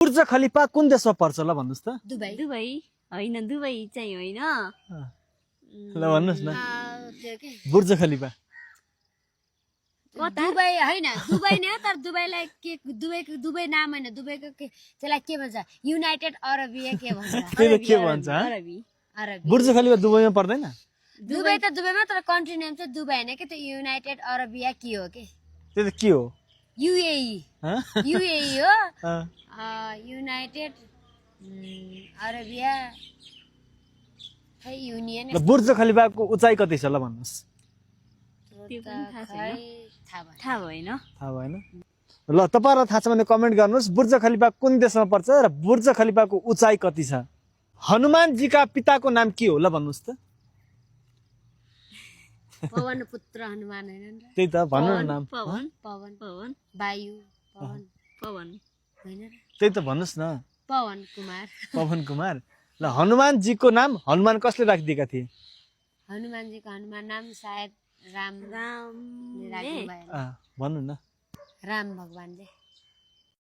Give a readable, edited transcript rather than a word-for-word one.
बुर्ज खलिफा कुन देशमा पर्छ ल भन्नुस् त? दुबई होइन दुबई चाहिँ होइन ल भन्नुस् न। बुर्ज खलिफा दुबई होइन दुबई नै हो तर दुबईलाई के दुबई नाम होइन दुबईको के त्यसलाई के भन्छ युनाइटेड अरबिया के भन्छ त्यही त के भन्छ अरबी बुर्ज खलिफा दुबईमा पर्दैन? दुबई त दुबईमा तर कन्ट्री नेम चाहिँ दुबई होइन के त्यो युनाइटेड अरबिया के हो के त्यो त के हो? युएई हँ? युएई हो अँ, युनाइटेड अरबिया खै युनियन ल बुर्ज खलिफाको उचाइ कति छ ल भन्नुस्? त्यो पनि थाहा छैन थाहा भएन थाहा भएन थाहा भएन। ल तपाईँहरूलाई थाहा छ भने कमेन्ट गर्नुहोस् बुर्ज खलिफा कुन देशमा पर्छ र बुर्ज खलिफाको उचाइ कति छ? हनुमानजीका पिताको नाम के हो ल भन्नुहोस् त? पवन पुत्र हनुमान होइन र त्यही त भन्नु न नाम। पवन पवन पवन वायु पवन पवन होइन र त्यही त भन्नुहोस् न। पवन कुमार पवन कुमार। ल हनुमानजीको नाम हनुमान कसले राखिदिएका थिए? हनुमानजीको हनुमान नाम सायद राम राम राख्नु भएन भन्नु न। राम भगवानले